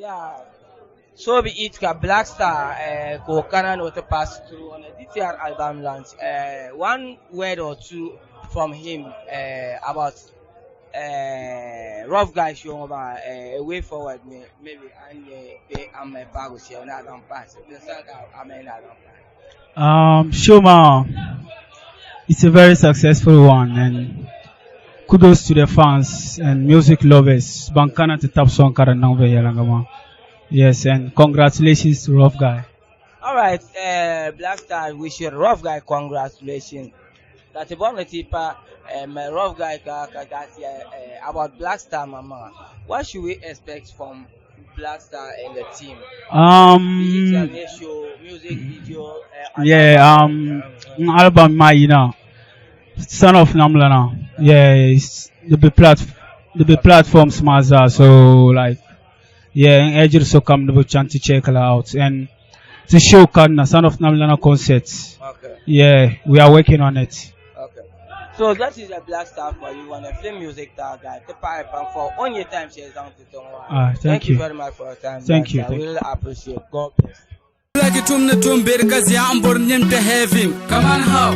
Yeah. So be it ka Black Star ka o kana ni o ti pass through on a DTR album launch. One word or two from him about Rough Guy show ŋɔ maa, a way forward ni maybe a ni nyɛ bee a ni mali paagu shɛli ni a zaŋ pahi din sani ka a mali ni a zaŋ pahi. Show maa, it's a very successful one and kudos to the fans and music lovers. Ban kana ti tabi sɔŋ ka di niŋ viɛnyɛliŋga maa. Yes, and congratulations to Rough Guy. All right, Black Star wish you Rough Guy congratulations. Ka ti bɔri ni ti pa Rough Guy ka ka ti about Black Star mama. What should we expect from Black Star and the team? Show, music video. Yeah, album maa yina, Son of Namlana. Yeah, it's the be platforms maa zaa. So like, yeah, n ejiri sokam ni bi chaŋ ti check la out and to show kan Son of Namlana concerts. Yeah, we are working on it. Okay. So that is a Black Star for you on the film music tag guy. The pipe and for on your time shares down to Ah, thank Thank you you. very much for your time. Thank Black you, Star. thank We really appreciate. God bless. Like tum na tum bir ka zia ambur nyim to heaven. Come on how?